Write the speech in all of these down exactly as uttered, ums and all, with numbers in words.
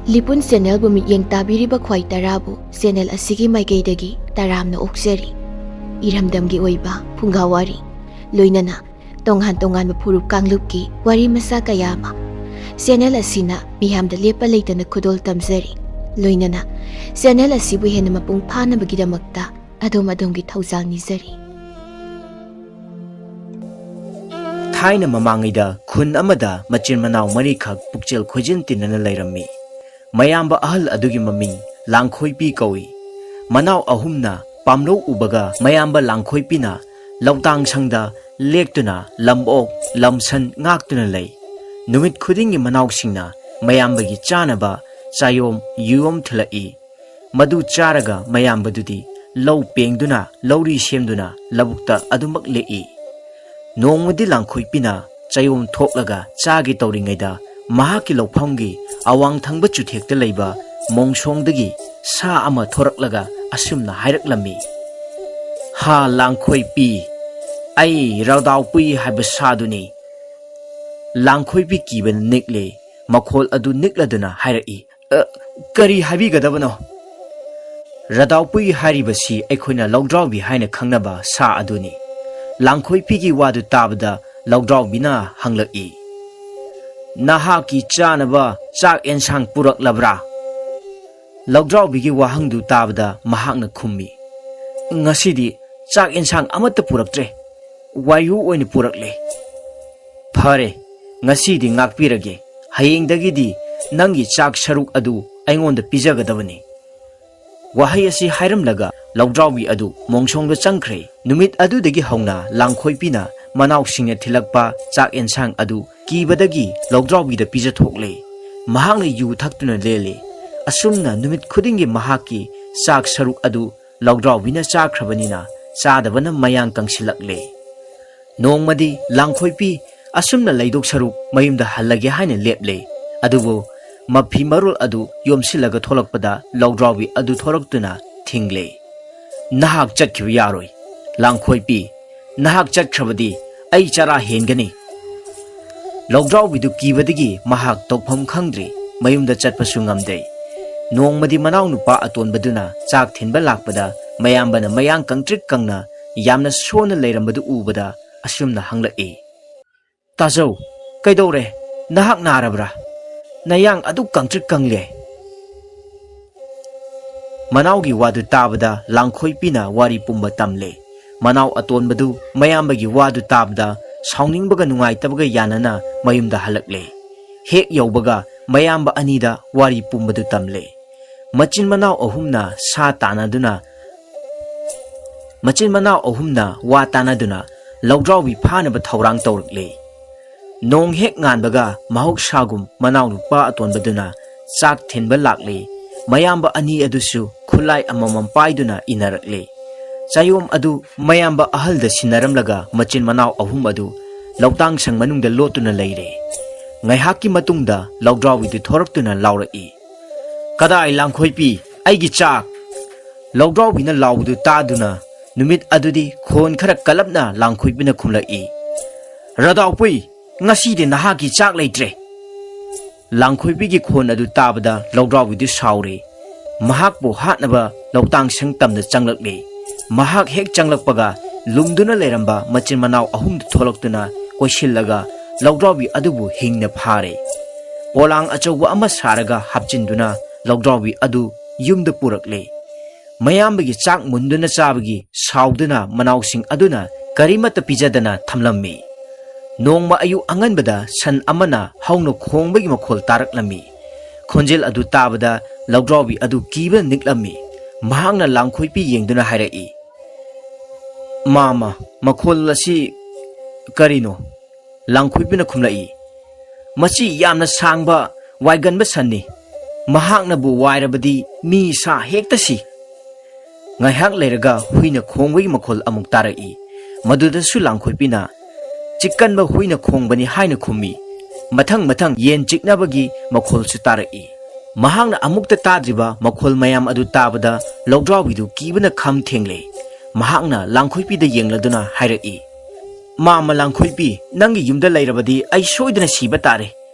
ꯂꯤꯄꯨꯟ ꯆꯦꯅꯦꯜꯕꯨ ꯃꯤꯠꯌꯦꯡ ꯇꯥꯕꯤꯔꯤꯕ ꯈ꯭ꯋꯥꯏ ꯇꯔꯥꯕꯨ ꯆꯦꯅꯦꯜ ꯑꯁꯤꯒꯤ ꯃꯥꯏꯀꯩꯗꯒꯤ ꯇꯔꯥꯝꯅ ꯑꯣꯛꯆꯔꯤ꯫ ꯏꯔꯝꯗꯝꯒꯤ ꯑꯣꯏꯕ ꯐꯨꯡꯒꯥ ꯋꯥꯔꯤ, ꯂꯣꯏꯅꯅ ꯇꯣꯉꯥꯟ ꯇꯣꯉꯥꯟꯕ ꯐꯨꯔꯨꯞ ꯀꯥꯡꯂꯨꯞꯀꯤ ꯋꯥꯔꯤ ꯃꯆꯥ ꯀꯌꯥ ꯑꯃ ꯆꯦꯅꯦꯜ ꯑꯁꯤꯅ ꯃꯤꯌꯥꯝꯗ ꯂꯦꯞꯄ ꯂꯩꯇꯅ ꯈꯨꯗꯣꯜ ꯇꯝꯖꯔꯤ꯫ ꯂꯣꯏꯅꯅ ꯆꯦꯅꯦꯜ ꯑꯁꯤꯕꯨ ꯍꯦꯟꯅ ꯃꯄꯨꯡ ꯐꯥꯅꯕꯒꯤꯗꯃꯛꯇ ꯑꯗꯣꯝ ꯑꯗꯣꯝꯒꯤ ꯊꯧꯖꯥꯜ ꯅꯤꯖꯔꯤ꯫ ꯊꯥꯏꯅ ꯃꯃꯥꯡꯉꯩꯗ ꯈꯨꯟ ꯑꯃꯗ ꯃꯆꯤꯟ ꯃꯅꯥꯎ ꯃꯔꯤꯈꯛ ꯄꯨꯛꯆꯦꯜ ꯈꯣꯏꯖꯤꯟ ꯇꯤꯟꯅꯅ ꯂꯩꯔꯝꯃꯤ꯫ ꯃꯌꯥꯝꯕ ꯑꯍꯜ ꯑꯗꯨꯒꯤ ꯃꯃꯤꯡ ꯂꯥꯡꯈꯣꯏꯄꯤ ꯀꯧꯏ꯫ ꯃꯅꯥꯎ ꯑꯍꯨꯝꯅ ꯄꯥꯝꯂꯧ ꯎꯕꯒ ꯃꯌꯥꯝꯕ ꯂꯥꯡꯈꯣꯏꯄꯤꯅ ꯂꯧꯇꯥꯡ ꯁꯪꯗ ꯂꯦꯛꯇꯨꯅ ꯂꯝꯑꯣꯛ ꯂꯝꯁꯟ ꯉꯥꯛꯇꯨꯅ ꯂꯩ꯫ ꯅꯨꯃꯤꯠ ꯈꯨꯗꯤꯡꯒꯤ ꯃꯅꯥꯎꯁꯤꯡꯅ ꯃꯌꯥꯝꯕꯒꯤ ꯆꯥꯅꯕ ꯆꯥꯌꯣꯝ ꯌꯨꯌꯣꯝ ꯊꯤꯜꯂꯛꯏ꯫ ꯃꯗꯨ ꯆꯥꯔꯒ ꯃꯌꯥꯝꯕꯗꯨꯗꯤ ꯂꯧ ꯄꯦꯡꯗꯨꯅ ꯂꯧꯔꯤ ꯁꯦꯝꯗꯨꯅ ꯂꯧꯕꯨꯛꯇ ꯑꯗꯨꯃꯛ ꯂꯦꯛꯏ꯫ ꯅꯣꯡꯃꯗꯤ ꯂꯥꯡꯈꯣꯏꯄꯤꯅ ꯆꯌꯣꯝ ꯊꯣꯛꯂꯒ ꯆꯥꯒꯦ ꯇꯧꯔꯤꯉꯩꯗ ꯃꯍꯥꯛꯀꯤ ꯂꯧꯐꯝꯒꯤ ꯑꯋꯥꯡ ꯊꯪꯕ ꯆꯨꯊꯦꯛꯇ ꯂꯩꯕ ꯃꯣꯡꯁꯣꯡꯗꯒꯤ ꯁꯥ ꯑꯃ ꯊꯣꯔꯛꯂꯒ ꯑꯁꯨꯝꯅ ꯍꯥꯏꯔꯛꯂꯝꯃꯤ, "ꯍꯥ ꯂꯥꯡꯈꯣꯏꯄꯤ, ꯑꯩ ꯔꯥꯗꯥꯎꯄꯨꯏ ꯍꯥꯏꯕ ꯁꯥꯗꯨꯅꯤ꯫" ꯂꯥꯡꯈꯣꯏꯄꯤ ꯀꯤꯕꯅ ꯅꯤꯛꯂꯦ꯫ ꯃꯈꯣꯜ ꯑꯗꯨ ꯅꯤꯛꯂꯗꯨꯅ ꯍꯥꯏꯔꯛꯏ, "ꯑ, ꯀꯔꯤ ꯍꯥꯏꯕꯤꯒꯗꯕꯅꯣ?" ꯔꯥꯗꯥꯎꯄꯨꯏ ꯍꯥꯏꯔꯤꯕꯁꯤ ꯑꯩꯈꯣꯏꯅ ꯂꯧꯗ꯭ꯔꯥꯎꯕꯤ ꯍꯥꯏꯅ ꯈꯪꯅꯕ ꯁꯥ ꯑꯗꯨꯅꯤ꯫ ꯂꯥꯡꯈꯣꯏꯄꯤꯒꯤ ꯋꯥꯗꯨ ꯇꯥꯕꯗ ꯂꯧꯗ꯭ꯔꯥꯎꯕꯤꯅ ꯍꯪꯂꯛꯏ, "ꯅꯍꯥꯛꯀꯤ ꯆꯥꯅꯕ ꯆꯥꯛ ꯑꯦꯟꯁꯥꯡ ꯄꯨꯔꯛꯂꯕ꯭ꯔꯥ?" ꯂꯧꯗ꯭ꯔꯥꯎꯕꯤꯒꯤ ꯋꯥꯍꯪꯗꯨ ꯇꯥꯕꯗ ꯃꯍꯥꯛꯅ ꯈꯨꯝꯃꯤ, "ꯉꯁꯤꯗꯤ ꯆꯥꯛ ꯑꯦꯟꯁꯥꯡ ꯑꯃꯠꯇ ꯄꯨꯔꯛꯇ꯭ꯔꯦ꯫ ꯋꯥꯏꯌꯨ ꯑꯣꯏꯅ ꯄꯨꯔꯛꯂꯦ꯫" "ꯐꯔꯦ, ꯉꯁꯤꯗꯤ ꯉꯥꯛꯄꯤꯔꯒꯦ꯫ ꯍꯌꯦꯡꯗꯒꯤꯗꯤ ꯅꯪꯒꯤ ꯆꯥꯛ ꯁꯔꯨꯛ ꯑꯗꯨ ꯑꯩꯉꯣꯟꯗ ꯄꯤꯖꯒꯗꯕꯅꯤ꯫" ꯋꯥꯍꯩ ꯑꯁꯤ ꯍꯥꯏꯔꯝꯂꯒ ꯂꯧꯗ꯭ꯔꯥꯎꯕꯤ ꯑꯗꯨ ꯃꯣꯡꯁꯣꯡꯗ ꯆꯪꯈ꯭ꯔꯦ꯫ ꯅꯨꯃꯤꯠ ꯑꯗꯨꯗꯒꯤ ꯍꯧꯅ ꯂꯥꯡꯈꯣꯏꯄꯤꯅ ꯃꯅꯥꯎꯁꯤꯡꯅ ꯊꯤꯜꯂꯛꯄ ꯆꯥꯛ ꯑꯦꯟꯁꯥꯡ ꯑꯗꯨ ꯀꯤꯕꯗꯒꯤ ꯂꯧꯗ꯭ꯔꯥꯎꯕꯤꯗ ꯄꯤꯖꯊꯣꯛꯂꯦ꯫ ꯃꯍꯥꯛꯅ ꯌꯨ ꯊꯛꯇꯨꯅ ꯂꯦꯜꯂꯤ꯫ ꯑꯁꯨꯝꯅ ꯅꯨꯃꯤꯠ ꯈꯨꯗꯤꯡꯒꯤ ꯃꯍꯥꯛꯀꯤ ꯆꯥꯛ ꯁꯔꯨꯛ ꯑꯗꯨ ꯂꯧꯗ꯭ꯔꯥꯎꯕꯤꯅ ꯆꯥꯈ꯭ꯔꯕꯅꯤꯅ ꯆꯥꯗꯕꯅ ꯃꯌꯥꯡ ꯀꯪꯁꯤꯜꯂꯛꯂꯦ꯫ ꯅꯣꯡꯃꯗꯤ ꯂꯥꯡꯈꯣꯏꯄꯤ ꯑꯁꯨꯝꯅ ꯂꯩꯗꯧ ꯁꯔꯨꯛ ꯃꯌꯨꯝꯗ ꯍꯜꯂꯒꯦ ꯍꯥꯏꯅ ꯂꯦꯞꯂꯦ꯫ ꯑꯗꯨꯕꯨ ꯃꯐꯤ ꯃꯔꯣꯜ ꯑꯗꯨ ꯌꯣꯝꯁꯤꯜꯂꯒ ꯊꯣꯛꯂꯛꯄꯗ ꯂꯧꯗ꯭ꯔꯥꯎꯕꯤ ꯑꯗꯨ ꯊꯣꯔꯛꯇꯨꯅ ꯊꯤꯡꯂꯦ꯫ "ꯅꯍꯥꯛ ꯆꯠꯈꯤꯕ ꯌꯥꯔꯣꯏ꯫ ꯂꯥꯡꯈꯣꯏꯄꯤ, ꯅꯍꯥꯛ ꯆꯠꯈ꯭ꯔꯕꯗꯤ ꯑꯩ ꯆꯔꯥ ꯍꯦꯟꯒꯅꯤ꯫" ꯂꯧꯗ꯭ꯔꯥꯎꯕꯤꯗꯨ ꯀꯤꯕꯗꯒꯤ ꯃꯍꯥꯛ ꯇꯧꯐꯝ ꯈꯪꯗ꯭ꯔꯦ꯫ ꯃꯌꯨꯝꯗ ꯆꯠꯄꯁꯨ ꯉꯝꯗꯦ꯫ ꯅꯣꯡꯃꯗꯤ ꯃꯅꯥꯎꯅꯨꯄꯥ ꯑꯇꯣꯟꯕꯗꯨꯅ ꯆꯥꯛ ꯊꯤꯟꯕ ꯂꯥꯛꯄꯗ ꯃꯌꯥꯝꯕꯅ ꯃꯌꯥꯡ ꯀꯪꯇ꯭ꯔꯤꯛ ꯀꯪꯅ ꯌꯥꯝꯅ ꯁꯣꯟꯅ ꯂꯩꯔꯝꯕꯗꯨ ꯎꯕꯗ ꯑꯁꯨꯝꯅ ꯍꯪꯂꯛꯏ, "ꯇꯥꯖꯧ, ꯀꯩꯗꯧꯔꯦ? ꯅꯍꯥꯛ ꯅꯥꯔꯕ꯭ꯔꯥ? ꯅꯌꯥꯡ ꯑꯗꯨꯛ ꯀꯪꯇ꯭ꯔꯤꯛ ꯀꯪꯂꯦ?" ꯃꯅꯥꯎꯒꯤ ꯋꯥꯗꯨ ꯇꯥꯕꯗ ꯂꯥꯡꯈꯣꯏꯄꯤꯅ ꯋꯥꯔꯤ ꯄꯨꯝꯕ ꯇꯝꯂꯦ꯫ ꯃꯅꯥꯎ ꯑꯇꯣꯟꯕꯗꯨ ꯃꯌꯥꯝꯕꯒꯤ ꯋꯥꯗꯨ ꯇꯥꯕꯗ ꯁꯥꯎꯅꯤꯡꯕꯒ ꯅꯨꯡꯉꯥꯏꯇꯕꯒ ꯌꯥꯅꯅ ꯃꯌꯨꯝꯗ ꯍꯜꯂꯛꯂꯦ꯫ ꯍꯦꯛ ꯌꯧꯕꯒ ꯃꯌꯥꯝꯕ ꯑꯅꯤꯗ ꯋꯥꯔꯤ ꯄꯨꯝꯕꯗꯨ ꯇꯝꯂꯦ꯫ ꯃꯆꯤꯟ ꯃꯅꯥꯎ ꯑꯍꯨꯝꯅ ꯁꯥ ꯇꯥꯟꯅꯗꯨꯅ, ꯃꯆꯤꯟ ꯃꯅꯥꯎ ꯑꯍꯨꯝꯅ ꯋꯥ ꯇꯥꯟꯅꯗꯨꯅ ꯂꯧꯗ꯭ꯔꯥꯎꯕꯤ ꯐꯥꯅꯕ ꯊꯧꯔꯥꯡ ꯇꯧꯔꯛꯂꯦ꯫ ꯅꯣꯡ ꯍꯦꯛ ꯉꯥꯟꯕꯒ ꯃꯍꯧꯁꯥꯒꯨꯝ ꯃꯅꯥꯎꯅꯨꯄꯥ ꯑꯇꯣꯟꯕꯗꯨꯅ ꯆꯥꯛ ꯊꯤꯟꯕ ꯂꯥꯛꯂꯦ꯫ ꯃꯌꯥꯝꯕ ꯑꯅꯤ ꯑꯗꯨꯁꯨ ꯈꯨꯠꯂꯥꯏ ꯑꯃꯃꯝ ꯄꯥꯏꯗꯨꯅ ꯏꯟꯅꯔꯛꯂꯦ꯫ ꯆꯌꯣꯝ ꯑꯗꯨ ꯃꯌꯥꯝꯕ ꯑꯍꯜꯗ ꯁꯤꯟꯅꯔꯝꯂꯒ ꯃꯆꯤꯟ ꯃꯅꯥꯎ ꯑꯍꯨꯝ ꯑꯗꯨ ꯂꯧꯇꯥꯡ ꯁꯪ ꯃꯅꯨꯡꯗ ꯂꯣꯠꯇꯨꯅ ꯂꯩꯔꯦ꯫ ꯉꯥꯏꯍꯥꯛꯀꯤ ꯃꯇꯨꯡꯗ ꯂꯧꯗ꯭ꯔꯥꯎꯕꯤꯗꯨ ꯊꯣꯔꯛꯇꯨꯅ ꯂꯥꯎꯔꯛꯏ, "ꯀꯗꯥꯏ ꯂꯥꯡꯈꯣꯏꯄꯤ, ꯑꯩꯒꯤ ꯆꯥꯛ?" ꯂꯧꯗ꯭ꯔꯥꯎꯕꯤꯅ ꯂꯥꯎꯕꯗꯨ ꯇꯥꯗꯨꯅ ꯅꯨꯃꯤꯠ ꯑꯗꯨꯗꯤ ꯈꯣꯟ ꯈꯔ ꯀꯜꯂꯞꯅ ꯂꯥꯡꯈꯣꯏꯄꯤꯅ ꯈꯨꯝꯂꯛꯏ, "ꯔꯗꯥꯎꯄꯨꯏ, ꯉꯁꯤꯗꯤ ꯅꯍꯥꯛꯀꯤ ꯆꯥꯛ ꯂꯩꯇ꯭ꯔꯦ!" ꯂꯥꯡꯈꯣꯏꯄꯤꯒꯤ ꯈꯣꯟ ꯑꯗꯨ ꯇꯥꯕꯗ ꯂꯧꯗ꯭ꯔꯥꯎꯕꯤꯗꯨ ꯁꯥꯎꯔꯦ꯫ ꯃꯍꯥꯛꯄꯨ ꯍꯥꯠꯅꯕ ꯂꯧꯇꯥꯡ ꯁꯪ ꯇꯝꯅ ꯆꯪꯂꯛꯂꯦ꯫ ꯃꯍꯥꯛ ꯍꯦꯛ ꯆꯪꯂꯛꯄꯒ ꯂꯨꯝꯗꯨꯅ ꯂꯩꯔꯝꯕ ꯃꯆꯤꯟ ꯃꯅꯥꯎ ꯑꯍꯨꯝꯗꯨ ꯊꯣꯛꯂꯛꯇꯨꯅ ꯀꯣꯏꯁꯤꯜꯂꯒ ꯂꯧꯗ꯭ꯔꯥꯎꯕꯤ ꯑꯗꯨꯕꯨ ꯍꯤꯡꯅ ꯐꯥꯔꯦ꯫ ꯄꯣꯂꯥꯡ ꯑꯆꯧꯕ ꯑꯃ ꯁꯥꯔꯒ ꯍꯥꯞꯆꯤꯟꯗꯨꯅ ꯂꯧꯗ꯭ꯔꯥꯎꯕꯤ ꯑꯗꯨ ꯌꯨꯝꯗ ꯄꯨꯔꯛꯂꯦ꯫ ꯃꯌꯥꯝꯕꯒꯤ ꯆꯥꯛ ꯃꯨꯟꯗꯨꯅ ꯆꯥꯕꯒꯤ ꯁꯥꯎꯗꯨꯅ ꯃꯅꯥꯎꯁꯤꯡ ꯑꯗꯨꯅ ꯀꯔꯤꯃꯠꯇ ꯄꯤꯖꯗꯅ ꯊꯝꯂꯝꯃꯤ꯫ ꯅꯣꯡꯃ ꯑꯌꯨꯛ ꯑꯉꯟꯕꯗ ꯁꯟ ꯑꯃꯅ ꯍꯧꯅ ꯈꯣꯡꯕꯒꯤ ꯃꯈꯣꯜ ꯇꯥꯔꯛꯂꯝꯃꯤ꯫ ꯈꯣꯟꯖꯦꯜ ꯑꯗꯨ ꯇꯥꯕꯗ ꯂꯧꯗ꯭ꯔꯥꯎꯕꯤ ꯑꯗꯨ ꯀꯤꯕꯅ ꯅꯤꯛꯂꯝꯃꯤ꯫ ꯃꯍꯥꯛꯅ ꯂꯥꯡꯈꯣꯏꯄꯤ ꯌꯦꯡꯗꯨꯅ ꯍꯥꯏꯔꯛꯏ, "ꯃꯥꯃ, ꯃꯈꯣꯜ ꯑꯁꯤ ꯀꯔꯤꯅꯣ?" ꯂꯥꯡꯈꯣꯏꯄꯤꯅ ꯈꯨꯝꯂꯛꯏ, "ꯃꯁꯤ ꯌꯥꯝꯅ ꯁꯥꯡꯕ, ꯋꯥꯏꯒꯟꯕ ꯁꯟꯅꯤ꯫ ꯃꯍꯥꯛꯅꯕꯨ ꯋꯥꯏꯔꯕꯗꯤ ꯃꯤ ꯁꯥ ꯍꯦꯛꯇ ꯁꯤ꯫" ꯉꯥꯏꯍꯥꯛ ꯂꯩꯔꯒ ꯍꯨꯏꯅ ꯈꯣꯡꯕꯒꯤ ꯃꯈꯣꯜ ꯑꯃꯨꯛ ꯇꯥꯔꯛꯏ꯫ ꯃꯗꯨꯗꯁꯨ ꯂꯥꯡꯈꯣꯏꯄꯤꯅ ꯆꯤꯛꯀꯟꯕ ꯍꯨꯏꯅ ꯈꯣꯡꯕꯅꯤ ꯍꯥꯏꯅ ꯈꯨꯝꯃꯤ꯫ ꯃꯊꯪ ꯃꯊꯪ ꯌꯦꯟ ꯆꯤꯛꯅꯕꯒꯤ ꯃꯈꯣꯜꯁꯨ ꯇꯥꯔꯛꯏ꯫ ꯃꯍꯥꯛꯅ ꯑꯃꯨꯛꯇ ꯇꯥꯗ꯭ꯔꯤꯕ ꯃꯈꯣꯜ ꯃꯌꯥꯝ ꯑꯗꯨ ꯇꯥꯕꯗ ꯂꯧꯗ꯭ꯔꯥꯎꯕꯤꯗꯨ ꯀꯤꯕꯅ ꯈꯝ ꯊꯦꯡꯂꯦ꯫ ꯃꯍꯥꯛꯅ ꯂꯥꯡꯈꯣꯏꯄꯤꯗ ꯌꯦꯡꯂꯗꯨꯅ ꯍꯥꯏꯔꯛꯏ, "ꯃꯥꯃ ꯂꯥꯡꯈꯣꯏꯄꯤ, ꯅꯪꯒꯤ ꯌꯨꯝꯗ ꯂꯩꯔꯕꯗꯤ ꯑꯩ ꯁꯣꯏꯗꯅ ꯁꯤꯕ ꯇꯥꯔꯦ꯫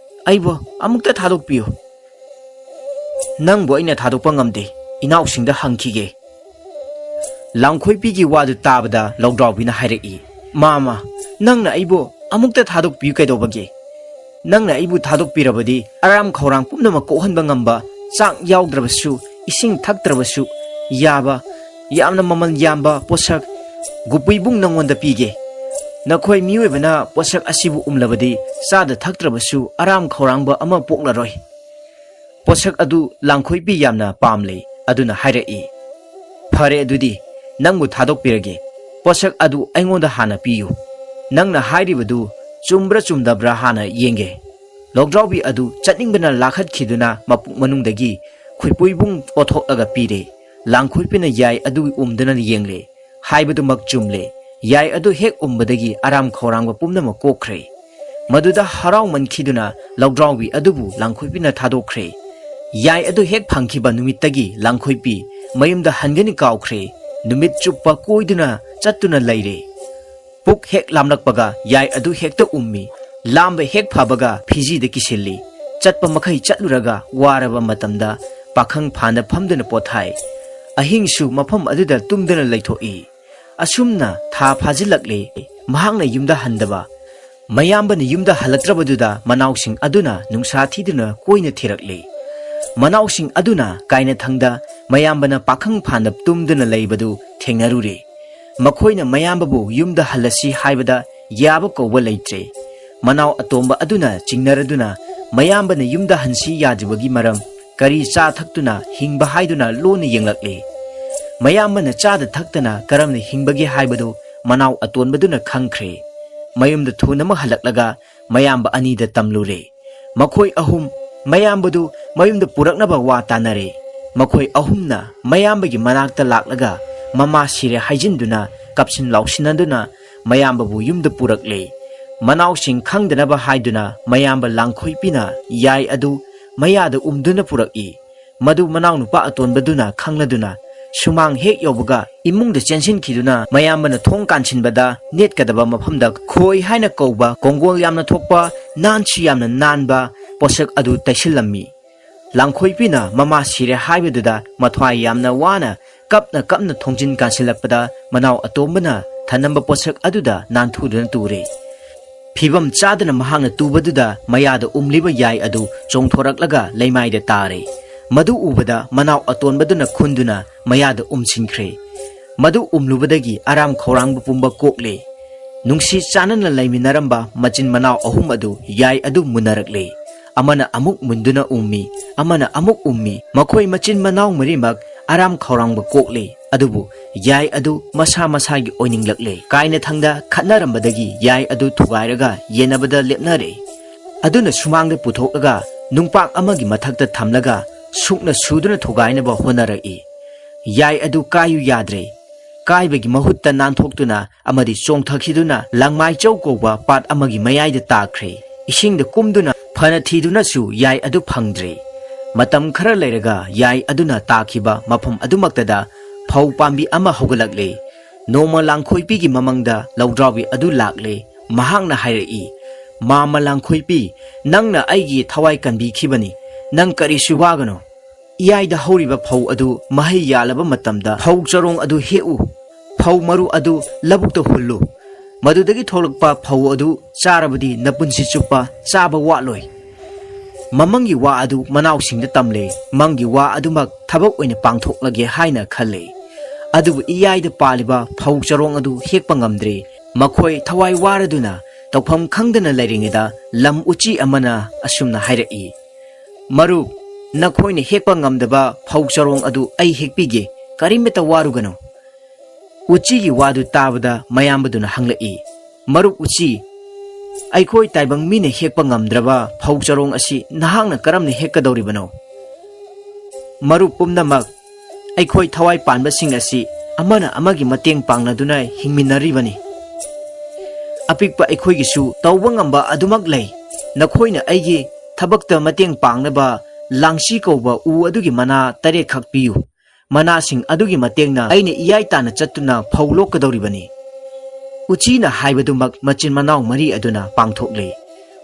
ꯑꯩꯕꯨ ꯑꯃꯨꯛꯇ ꯊꯥꯗꯣꯛꯄꯤꯌꯨ꯫" "ꯅꯪꯕꯨ ꯑꯩꯅ ꯊꯥꯗꯣꯛꯄ ꯉꯝꯗꯦ, ꯏꯅꯥꯎꯁꯤꯡꯗ ꯍꯪꯈꯤꯒꯦ"꯫ ꯂꯥꯡꯈꯣꯏꯄꯤꯒꯤ ꯋꯥꯗꯨ ꯇꯥꯕꯗ ꯂꯧꯗ꯭ꯔꯥꯎꯕꯤꯅ ꯍꯥꯏꯔꯛꯏ, "ꯃꯥꯃ, ꯅꯪꯅ ꯑꯩꯕꯨ ꯑꯃꯨꯛꯇ ꯊꯥꯗꯣꯛꯄꯤꯌꯨ ꯀꯩꯗꯧꯕꯒꯦ? ꯅꯪꯅ ꯑꯩꯕꯨ ꯊꯥꯗꯣꯛꯄꯤꯔꯕꯗꯤ ꯑꯔꯥꯝ ꯈꯧꯔꯥꯡ ꯄꯨꯝꯅꯃꯛ ꯀꯣꯛꯍꯟꯕ ꯉꯝꯕ, ꯆꯥꯛ ꯌꯥꯎꯗ꯭ꯔꯕꯁꯨ, ꯏꯁꯤꯡ ꯊꯛꯇ꯭ꯔꯕꯁꯨ ꯌꯥꯕ, ꯌꯥꯝꯅ ꯃꯃꯜ ꯌꯥꯝꯕ ꯄꯣꯠꯁꯛ ꯒꯨꯄꯨꯏꯕꯨꯡ ꯅꯪꯉꯣꯟꯗ ꯄꯤꯒꯦ꯫ ꯅꯈꯣꯏ ꯃꯤꯑꯣꯏꯕꯅ ꯄꯣꯠꯁꯛ ꯑꯁꯤꯕꯨ ꯎꯝꯂꯕꯗꯤ ꯆꯥꯗ ꯊꯛꯇ꯭ꯔꯕꯁꯨ ꯑꯔꯥꯝ ꯈꯧꯔꯥꯡꯕ ꯑꯃ ꯄꯣꯛꯂꯔꯣꯏ"꯫ ꯄꯣꯠꯁꯛ ꯑꯗꯨ ꯂꯥꯡꯈꯣꯏꯄꯤ ꯌꯥꯝꯅ ꯄꯥꯝꯂꯦ, ꯑꯗꯨꯅ ꯍꯥꯏꯔꯛꯏ, "ꯐꯔꯦ, ꯑꯗꯨꯗꯤ ꯅꯪꯕꯨ ꯊꯥꯗꯣꯛꯄꯤꯔꯒꯦ꯫ ꯄꯣꯠꯁꯛ ꯑꯗꯨ ꯑꯩꯉꯣꯟꯗ ꯍꯥꯟꯅ ꯄꯤꯌꯨ꯫ ꯅꯪꯅ ꯍꯥꯏꯔꯤꯕꯗꯨ ꯆꯨꯝꯕ꯭ꯔꯥ ꯆꯨꯝꯗꯕ꯭ꯔꯥ ꯍꯥꯟꯅ ꯌꯦꯡꯒꯦ"꯫ ꯂꯧꯗ꯭ꯔꯥꯎꯕꯤ ꯑꯗꯨ ꯆꯠꯅꯤꯡꯕꯅ ꯂꯥꯈꯠꯈꯤꯗꯨꯅ ꯃꯄꯨꯛ ꯃꯅꯨꯡꯗꯒꯤ ꯈꯨꯏꯄꯨꯏꯕꯨꯡ ꯑꯣꯊꯣꯛꯂꯒ ꯄꯤꯔꯦ꯫ ꯂꯥꯡꯈꯣꯏꯄꯤꯅ ꯌꯥꯏ ꯑꯗꯨ ꯎꯝꯗꯨꯅ ꯌꯦꯡꯂꯦ꯫ ꯍꯥꯏꯕꯗꯨꯃꯛ ꯆꯨꯝꯂꯦ꯫ ꯌꯥꯏ ꯑꯗꯨ ꯍꯦꯛ ꯎꯝꯕꯗꯒꯤ ꯑꯔꯥꯝ ꯈꯧꯔꯥꯡꯕ ꯄꯨꯝꯅꯃꯛ ꯀꯣꯛꯈ꯭ꯔꯦ꯫ ꯃꯗꯨꯗ ꯍꯔꯥꯎꯃꯟꯈꯤꯗꯨꯅ ꯂꯧꯗ꯭ꯔꯥꯎꯕꯤ ꯑꯗꯨꯕꯨ ꯂꯥꯡꯈꯣꯏꯄꯤꯅ ꯊꯥꯗꯣꯛꯈ꯭ꯔꯦ꯫ ꯌꯥꯏ ꯑꯗꯨ ꯍꯦꯛ ꯐꯪꯈꯤꯕ ꯅꯨꯃꯤꯠꯇꯒꯤ ꯂꯥꯡꯈꯣꯏꯄꯤ ꯃꯌꯨꯝꯗ ꯍꯟꯒꯅꯤ ꯀꯥꯎꯈ꯭ꯔꯦ꯫ ꯅꯨꯃꯤꯠ ꯆꯨꯞꯄ ꯀꯣꯏꯗꯨꯅ ꯆꯠꯇꯨꯅ ꯂꯩꯔꯦ꯫ ꯄꯨꯛ ꯍꯦꯛ ꯂꯥꯝꯂꯛꯄꯒ ꯌꯥꯏ ꯑꯗꯨ ꯍꯦꯛꯇ ꯎꯝꯃꯤ꯫ ꯂꯥꯝꯕ ꯍꯦꯛ ꯐꯕꯒ ꯐꯤꯖꯤꯗ ꯀꯤꯁꯤꯜꯂꯤ꯫ ꯆꯠꯄ ꯃꯈꯩ ꯆꯠꯂꯨꯔꯒ ꯋꯥꯔꯕ ꯃꯇꯝꯗ ꯄꯥꯈꯪ ꯐꯥꯟꯗ ꯐꯝꯗꯨꯅ ꯄꯣꯊꯥꯏ꯫ ꯑꯍꯤꯡꯁꯨ ꯃꯐꯝ ꯑꯗꯨꯗ ꯇꯨꯝꯗꯨꯅ ꯂꯩꯊꯣꯛꯏ꯫ ꯑꯁꯨꯝꯅ ꯊꯥ ꯐꯥꯖꯤꯜꯂꯛꯂꯦ꯫ ꯃꯍꯥꯛꯅ ꯌꯨꯝꯗ ꯍꯟꯗꯕ꯫ ꯃꯌꯥꯝꯕꯅ ꯌꯨꯝꯗ ꯍꯜꯂꯛꯇ꯭ꯔꯕꯗꯨꯗ ꯃꯅꯥꯎꯁꯤꯡ ꯑꯗꯨꯅ ꯅꯨꯡꯁꯥ ꯊꯤꯗꯨꯅ ꯀꯣꯏꯅ ꯊꯤꯔꯛꯂꯦ꯫ ꯃꯅꯥꯎꯁꯤꯡ ꯑꯗꯨꯅ ꯀꯥꯏꯅꯊꯪꯗ ꯃꯌꯥꯝꯕꯅ ꯄꯥꯈꯪ ꯐꯥꯟꯗ ꯇꯨꯝꯗꯨꯅ ꯂꯩꯕꯗꯨ ꯊꯦꯡꯅꯔꯨꯔꯦ꯫ ꯃꯈꯣꯏꯅ ꯃꯌꯥꯝꯕꯕꯨ ꯌꯨꯝꯗ ꯍꯜꯂꯁꯤ ꯍꯥꯏꯕꯗ ꯌꯥꯕ ꯀꯧꯕ ꯂꯩꯇ꯭ꯔꯦ꯫ ꯃꯅꯥꯎ ꯑꯇꯣꯝꯕ ꯑꯗꯨꯅ ꯆꯤꯡꯅꯔꯗꯨꯅ ꯃꯌꯥꯝꯕꯅ ꯌꯨꯝꯗ ꯍꯟꯁꯤ ꯌꯥꯗ꯭ꯔꯤꯕꯒꯤ ꯃꯔꯝ, ꯀꯔꯤ ꯆꯥ ꯊꯛꯇꯨꯅ ꯍꯤꯡꯕ ꯍꯥꯏꯗꯨꯅ ꯂꯣꯟꯅ ꯌꯦꯡꯂꯛꯂꯦ꯫ ꯃꯌꯥꯝꯕꯅ ꯆꯥꯗ ꯊꯛꯇꯅ ꯀꯔꯝꯅ ꯍꯤꯡꯕꯒꯦ ꯍꯥꯏꯕꯗꯨ ꯃꯅꯥꯎ ꯑꯇꯣꯟꯕꯗꯨꯅ ꯈꯪꯈ꯭ꯔꯦ꯫ ꯃꯌꯨꯝꯗ ꯊꯨꯅꯃꯛ ꯍꯜꯂꯛꯂꯒ ꯃꯌꯥꯝꯕ ꯑꯅꯤꯗ ꯇꯝꯂꯨꯔꯦ꯫ ꯃꯈꯣꯏ ꯑꯍꯨꯝ ꯃꯌꯥꯝꯕꯗꯨ ꯃꯌꯨꯝꯗ ꯄꯨꯔꯛꯅꯕ ꯋꯥ ꯇꯥꯅꯔꯦ꯫ ꯃꯈꯣꯏ ꯑꯍꯨꯝꯅ ꯃꯌꯥꯝꯕꯒꯤ ꯃꯅꯥꯛꯇ ꯂꯥꯛꯂꯒ ꯃꯃꯥ ꯁꯤꯔꯦ ꯍꯥꯏꯖꯤꯟꯗꯨꯅ ꯀꯞꯁꯤꯟ ꯂꯥꯎꯁꯤꯟꯅꯗꯨꯅ ꯃꯌꯥꯝꯕꯕꯨ ꯌꯨꯝꯗ ꯄꯨꯔꯛꯂꯦ꯫ ꯃꯅꯥꯎꯁꯤꯡ ꯈꯪꯗꯅꯕ ꯍꯥꯏꯗꯨꯅ ꯃꯌꯥꯝꯕ ꯂꯥꯡꯈꯣꯏꯄꯤꯅ ꯌꯥꯏ ꯑꯗꯨ ꯃꯌꯥꯗ ꯎꯝꯗꯨꯅ ꯄꯨꯔꯛꯏ꯫ ꯃꯗꯨ ꯃꯅꯥꯎꯅꯨꯄꯥ ꯑꯇꯣꯟꯕꯗꯨꯅ ꯈꯪꯂꯗꯨꯅ ꯁꯨꯃꯥꯡ ꯍꯦꯛ ꯌꯧꯕꯒ ꯏꯃꯨꯡꯗ ꯆꯦꯟꯁꯤꯟꯈꯤꯗꯨꯅ ꯃꯌꯥꯝꯕꯅ ꯊꯣꯡ ꯀꯥꯟꯁꯤꯟꯕꯗ ꯅꯦꯠꯀꯗꯕ ꯃꯐꯝꯗ ꯈꯣꯏ ꯍꯥꯏꯅ ꯀꯧꯕ ꯀꯣꯡꯒꯣꯜ ꯌꯥꯝꯅ ꯊꯣꯛꯄ, ꯅꯥꯟꯁꯨ ꯌꯥꯝꯅ ꯅꯥꯟꯕ ꯄꯣꯠꯁꯛ ꯑꯗꯨ ꯇꯩꯁꯤꯜꯂꯝꯃꯤ꯫ ꯂꯥꯡꯈꯣꯏꯄꯤꯅ ꯃꯃꯥ ꯁꯤꯔꯦ ꯍꯥꯏꯕꯗꯨꯗ ꯃꯊ꯭ꯋꯥꯏ ꯌꯥꯝꯅ ꯋꯥꯅ ꯀꯞꯅ ꯀꯞꯅ ꯊꯣꯡꯖꯤꯟ ꯀꯥꯟꯁꯤꯜꯂꯛꯄꯗ ꯃꯅꯥꯎ ꯑꯇꯣꯝꯕꯅ ꯊꯅꯝꯕ ꯄꯣꯠꯁꯛ ꯑꯗꯨꯗ ꯅꯥꯟꯊꯨꯗꯨꯅ ꯇꯨꯔꯦ꯫ ꯐꯤꯕꯝ ꯆꯥꯗꯅ ꯃꯍꯥꯛꯅ ꯇꯨꯕꯗꯨꯗ ꯃꯌꯥꯗ ꯎꯝꯂꯤꯕ ꯌꯥꯏ ꯑꯗꯨ ꯆꯣꯡꯊꯣꯔꯛꯂꯒ ꯂꯩꯃꯥꯏꯗ ꯇꯥꯔꯦ꯫ ꯃꯗꯨ ꯎꯕꯗ ꯃꯅꯥꯎ ꯑꯇꯣꯟꯕꯗꯨꯅ ꯈꯨꯟꯗꯨꯅ ꯃꯌꯥꯗ ꯎꯝꯁꯤꯟꯈ꯭ꯔꯦ꯫ ꯃꯗꯨ ꯎꯝꯂꯨꯕꯗꯒꯤ ꯑꯔꯥꯝ ꯈꯧꯔꯥꯡꯕ ꯄꯨꯝꯕ ꯀꯣꯛꯂꯦ꯫ ꯅꯨꯡꯁꯤ ꯆꯥꯟꯅꯅ ꯂꯩꯃꯤꯟꯅꯔꯝꯕ ꯃꯆꯤꯟ ꯃꯅꯥꯎ ꯑꯍꯨꯝ ꯑꯗꯨ ꯌꯥꯏ ꯑꯗꯨ ꯃꯨꯟꯅꯔꯛꯂꯦ꯫ ꯑꯃꯅ ꯑꯃꯨꯛ ꯃꯨꯟꯗꯨꯅ ꯎꯝꯃꯤ, ꯑꯃꯅ ꯑꯃꯨꯛ ꯎꯝꯃꯤ꯫ ꯃꯈꯣꯏ ꯃꯆꯤꯟ ꯃꯅꯥꯎ ꯃꯔꯤꯃꯛ ꯑꯔꯥꯝ ꯈꯧꯔꯥꯡꯕ ꯀꯣꯛꯂꯦ꯫ ꯑꯗꯨꯕꯨ ꯌꯥꯏ ꯑꯗꯨ ꯃꯁꯥ ꯃꯁꯥꯒꯤ ꯑꯣꯏꯅꯤꯡꯂꯛꯂꯦ꯫ ꯀꯥꯏꯅꯊꯪꯗ ꯈꯠꯅꯔꯝꯕꯗꯒꯤ ꯌꯥꯏ ꯑꯗꯨ ꯊꯨꯒꯥꯏꯔꯒ ꯌꯦꯟꯅꯕꯗ ꯂꯦꯞꯅꯔꯦ꯫ ꯑꯗꯨꯅ ꯁꯨꯃꯥꯡꯗ ꯄꯨꯊꯣꯛꯂꯒ ꯅꯨꯡꯄꯥꯛ ꯑꯃꯒꯤ ꯃꯊꯛꯇ ꯊꯝꯂꯒ ꯁꯨꯛꯅ ꯁꯨꯗꯨꯅ ꯊꯨꯒꯥꯏꯅꯕ ꯍꯣꯠꯅꯔꯛꯏ꯫ ꯌꯥꯏ ꯑꯗꯨ ꯀꯥꯏꯌꯨ ꯌꯥꯗ꯭ꯔꯦ꯫ ꯀꯥꯏꯕꯒꯤ ꯃꯍꯨꯠꯇ ꯅꯥꯟꯊꯣꯛꯇꯨꯅ ꯑꯃꯗꯤ ꯆꯣꯡꯊꯈꯤꯗꯨꯅ ꯂꯪꯃꯥꯏꯆꯧ ꯀꯧꯕ ꯄꯥꯠ ꯑꯃꯒꯤ ꯃꯌꯥꯏꯗ ꯇꯥꯈ꯭ꯔꯦ꯫ ꯏꯁꯤꯡꯗ ꯀꯨꯝꯗꯨꯅ ꯐꯅ ꯊꯤꯗꯨꯅꯁꯨ ꯌꯥꯏ ꯑꯗꯨ ꯐꯪꯗ꯭ꯔꯦ꯫ ꯃꯇꯝ ꯈꯔ ꯂꯩꯔꯒ ꯌꯥꯏ ꯑꯗꯨꯅ ꯇꯥꯈꯤꯕ ꯃꯐꯝ ꯑꯗꯨꯃꯛꯇꯗ ꯐꯧ ꯄꯥꯝꯕꯤ ꯑꯃ ꯍꯧꯒꯠꯂꯛꯂꯦ꯫ ꯅꯣꯡꯃ ꯂꯥꯡꯈꯣꯏꯄꯤꯒꯤ ꯃꯃꯪꯗ ꯂꯧꯗ꯭ꯔꯥꯎꯕꯤ ꯑꯗꯨ ꯂꯥꯛꯂꯦ꯫ ꯃꯍꯥꯛꯅ ꯍꯥꯏꯔꯛꯏ, "ꯃꯥꯃ ꯂꯥꯡꯈꯣꯏꯄꯤ, ꯅꯪꯅ ꯑꯩꯒꯤ ꯊꯋꯥꯏ ꯀꯟꯕꯤꯈꯤꯕꯅꯤ꯫ ꯅꯪ ꯀꯔꯤꯁꯨ ꯋꯥꯒꯅꯨ꯫ ꯏꯌꯥꯏꯗ ꯍꯧꯔꯤꯕ ꯐꯧ ꯑꯗꯨ ꯃꯍꯩ ꯌꯥꯜꯂꯕ ꯃꯇꯝꯗ ꯐꯧ ꯆꯔꯣꯡ ꯑꯗꯨ ꯍꯦꯛꯎ꯫ ꯐꯧ ꯃꯔꯨ ꯑꯗꯨ ꯂꯧꯕꯨꯛꯇ ꯍꯨꯜꯂꯨ꯫ ꯃꯗꯨꯗꯒꯤ ꯊꯣꯛꯂꯛꯄ ꯐꯧ ꯑꯗꯨ ꯆꯥꯔꯕꯗꯤ ꯅꯄꯨꯟꯁꯤ ꯆꯨꯞꯄ ꯆꯥꯕ ꯋꯥꯠꯂꯣꯏ꯫" ꯃꯃꯪꯒꯤ ꯋꯥ ꯑꯗꯨ ꯃꯅꯥꯎꯁꯤꯡꯗ ꯇꯝꯂꯦ꯫ ꯃꯪꯒꯤ ꯋꯥ ꯑꯗꯨꯃꯛ ꯊꯕꯛ ꯑꯣꯏꯅ ꯄꯥꯡꯊꯣꯛꯂꯒꯦ ꯍꯥꯏꯅ ꯈꯜꯂꯦ꯫ ꯑꯗꯨꯕꯨ ꯏꯌꯥꯏꯗ ꯄꯥꯜꯂꯤꯕ ꯐꯧ ꯆꯔꯣꯡ ꯑꯗꯨ ꯍꯦꯛꯄ ꯉꯝꯗ꯭ꯔꯦ꯫ ꯃꯈꯣꯏ ꯊꯋꯥꯏ ꯋꯥꯔꯗꯨꯅ ꯇꯧꯐꯝ ꯈꯪꯗꯅ ꯂꯩꯔꯤꯉꯩꯗ ꯂꯝ ꯎꯆꯤ ꯑꯃꯅ ꯑꯁꯨꯝꯅ ꯍꯥꯏꯔꯛꯏ, "ꯃꯔꯨꯞ, ꯅꯈꯣꯏꯅ ꯍꯦꯛꯄ ꯉꯝꯗꯕ ꯐꯧ ꯆꯔꯣꯡ ꯑꯗꯨ ꯑꯩ ꯍꯦꯛꯄꯤꯒꯦ, ꯀꯔꯤꯃꯠꯇ ꯋꯥꯔꯨꯒꯅꯨ꯫" ꯎꯆꯤꯒꯤ ꯋꯥꯗꯨ ꯇꯥꯕꯗ ꯃꯌꯥꯝꯕꯗꯨꯅ ꯍꯪꯂꯛꯏ, "ꯃꯔꯨꯞ ꯎꯆꯤ, ꯑꯩꯈꯣꯏ ꯇꯥꯏꯕꯪ ꯃꯤꯅ ꯍꯦꯛꯄ ꯉꯝꯗ꯭ꯔꯕ ꯐꯧ ꯆꯔꯣꯡ ꯑꯁꯤ ꯅꯍꯥꯛꯅ ꯀꯔꯝꯅ ꯍꯦꯛꯀꯗꯧꯔꯤꯕꯅꯣ? ꯃꯔꯨꯞ ꯄꯨꯝꯅꯃꯛ, ꯑꯩꯈꯣꯏ ꯊꯋꯥꯏ ꯄꯥꯟꯕꯁꯤꯡ ꯑꯁꯤ ꯑꯃꯅ ꯑꯃꯒꯤ ꯃꯇꯦꯡ ꯄꯥꯡꯅꯗꯨꯅ ꯍꯤꯡꯃꯤꯟꯅꯔꯤꯕꯅꯤ꯫ ꯑꯄꯤꯛꯄ ꯑꯩꯈꯣꯏꯒꯤꯁꯨ ꯇꯧꯕ ꯉꯝꯕ ꯑꯗꯨꯃꯛ ꯂꯩ꯫ ꯅꯈꯣꯏꯅ ꯑꯩꯒꯤ ꯊꯕꯛꯇ ꯃꯇꯦꯡ ꯄꯥꯡꯅꯕ ꯂꯥꯡꯁꯤ ꯀꯧꯕ ꯎ ꯑꯗꯨꯒꯤ ꯃꯅꯥ ꯇꯔꯦꯠꯈꯛ ꯄꯤꯌꯨ꯫ ꯃꯅꯥꯁꯤꯡ ꯑꯗꯨꯒꯤ ꯃꯇꯦꯡꯅ ꯑꯩꯅ ꯏꯌꯥꯏ ꯇꯥꯅ ꯆꯠꯇꯨꯅ ꯐꯧ ꯂꯣꯛꯀꯗꯧꯔꯤꯕꯅꯤ꯫" ꯎꯆꯤꯅ ꯍꯥꯏꯕꯗꯨꯃꯛ ꯃꯆꯤꯟ ꯃꯅꯥꯎ ꯃꯔꯤ ꯑꯗꯨꯅ ꯄꯥꯡꯊꯣꯛꯂꯦ꯫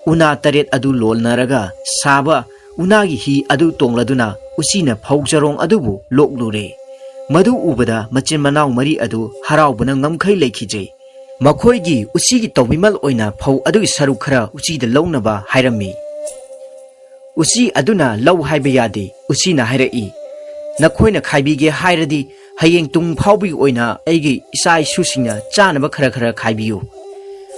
ꯎꯅꯥ ꯇꯔꯦꯠ ꯑꯗꯨ ꯂꯣꯟꯅꯔꯒ ꯁꯥꯕ ꯎꯅꯥꯒꯤ ꯍꯤ ꯑꯗꯨ ꯇꯣꯡꯂꯗꯨꯅ ꯎꯆꯤꯅ ꯐꯧ ꯆꯔꯣꯡ ꯑꯗꯨꯕꯨ ꯂꯣꯛꯂꯨꯔꯦ꯫ ꯃꯗꯨ ꯎꯕꯗ ꯃꯆꯤꯟ ꯃꯅꯥꯎ ꯃꯔꯤ ꯑꯗꯨ ꯍꯔꯥꯎꯕꯅ ꯉꯝꯈꯩ ꯂꯩꯈꯤꯗ꯭ꯔꯦ꯫ ꯃꯈꯣꯏꯒꯤ ꯎꯆꯤꯒꯤ ꯇꯧꯕꯤꯃꯜ ꯑꯣꯏꯅ ꯐꯧ ꯑꯗꯨꯒꯤ ꯁꯔꯨꯛ ꯈꯔ ꯎꯆꯤꯗ ꯂꯧꯅꯕ ꯍꯥꯏꯔꯝꯃꯤ꯫ ꯎꯆꯤ ꯑꯗꯨꯅ ꯂꯧ ꯍꯥꯏꯕ ꯌꯥꯗꯦ꯫ ꯎꯆꯤꯅ ꯍꯥꯏꯔꯛꯏ, "ꯅꯈꯣꯏꯅ ꯈꯥꯏꯕꯤꯒꯦ ꯍꯥꯏꯔꯗꯤ ꯍꯌꯦꯡ ꯇꯨꯡ ꯐꯥꯎꯕꯒꯤ ꯑꯣꯏꯅ ꯑꯩꯒꯤ ꯏꯆꯥ ꯏꯁꯨꯁꯤꯡꯅ ꯆꯥꯅꯕ ꯈꯔ ꯈꯔ ꯈꯥꯏꯕꯤꯌꯨ꯫"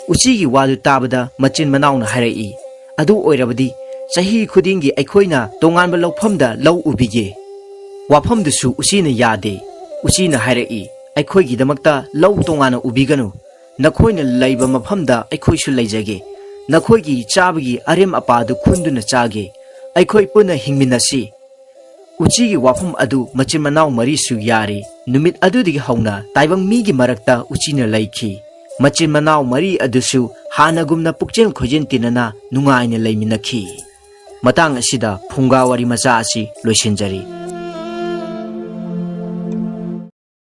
ꯎꯆꯤꯒꯤ ꯋꯥꯗꯨ ꯇꯥꯕꯗ ꯃꯆꯤꯟ ꯃꯅꯥꯎꯅ ꯍꯥꯏꯔꯛꯏ, "ꯑꯗꯨ ꯑꯣꯏꯔꯕꯗꯤ ꯆꯍꯤ ꯈꯨꯗꯤꯡꯒꯤ ꯑꯩꯈꯣꯏꯅ ꯇꯣꯉꯥꯟꯕ ꯂꯧꯐꯝꯗ ꯂꯧ ꯎꯕꯤꯒꯦ꯫" ꯋꯥꯐꯝꯗꯨꯁꯨ ꯎꯆꯤꯅ ꯌꯥꯗꯦ꯫ ꯎꯆꯤꯅ ꯍꯥꯏꯔꯛꯏ, "ꯑꯩꯈꯣꯏꯒꯤꯗꯃꯛꯇ ꯂꯧ ꯇꯣꯉꯥꯟꯅ ꯎꯕꯤꯒꯅꯨ꯫ ꯅꯈꯣꯏꯅ ꯂꯩꯕ ꯃꯐꯝꯗ ꯑꯩꯈꯣꯏꯁꯨ ꯂꯩꯖꯒꯦ꯫ ꯅꯈꯣꯏꯒꯤ ꯆꯥꯕꯒꯤ ꯑꯔꯦꯝ ꯑꯄꯥꯗꯨ ꯈꯨꯟꯗꯨꯅ ꯆꯥꯒꯦ꯫ ꯑꯩꯈꯣꯏ ꯄꯨꯟꯅ ꯍꯤꯡꯃꯤꯟꯅꯁꯤ꯫" ꯎꯆꯤꯒꯤ ꯋꯥꯐꯝ ꯑꯗꯨ ꯃꯆꯤꯟ ꯃꯅꯥꯎ ꯃꯔꯤꯁꯨ ꯌꯥꯔꯦ꯫ ꯅꯨꯃꯤꯠ ꯑꯗꯨꯗꯒꯤ ꯍꯧꯅ ꯇꯥꯏꯕꯪ ꯃꯤꯒꯤ ꯃꯔꯛꯇ ꯎꯆꯤꯅ ꯂꯩꯈꯤ꯫ ꯃꯆꯤꯟ ꯃꯅꯥꯎ ꯃꯔꯤ ꯑꯗꯨꯁꯨ ꯍꯥꯟꯅꯒꯨꯝꯅ ꯄꯨꯛꯆꯦꯜ ꯈꯣꯏꯖꯦꯜ ꯇꯤꯟꯅꯅ ꯅꯨꯡꯉꯥꯏꯅ ꯂꯩꯃꯤꯟꯅꯈꯤ꯫ ꯃꯇꯥꯡ ꯑꯁꯤꯗ ꯐꯨꯡꯒꯥ ꯋꯥꯔꯤ ꯃꯆꯥ ꯑꯁꯤ ꯂꯣꯏꯁꯤꯟꯖꯔꯤ꯫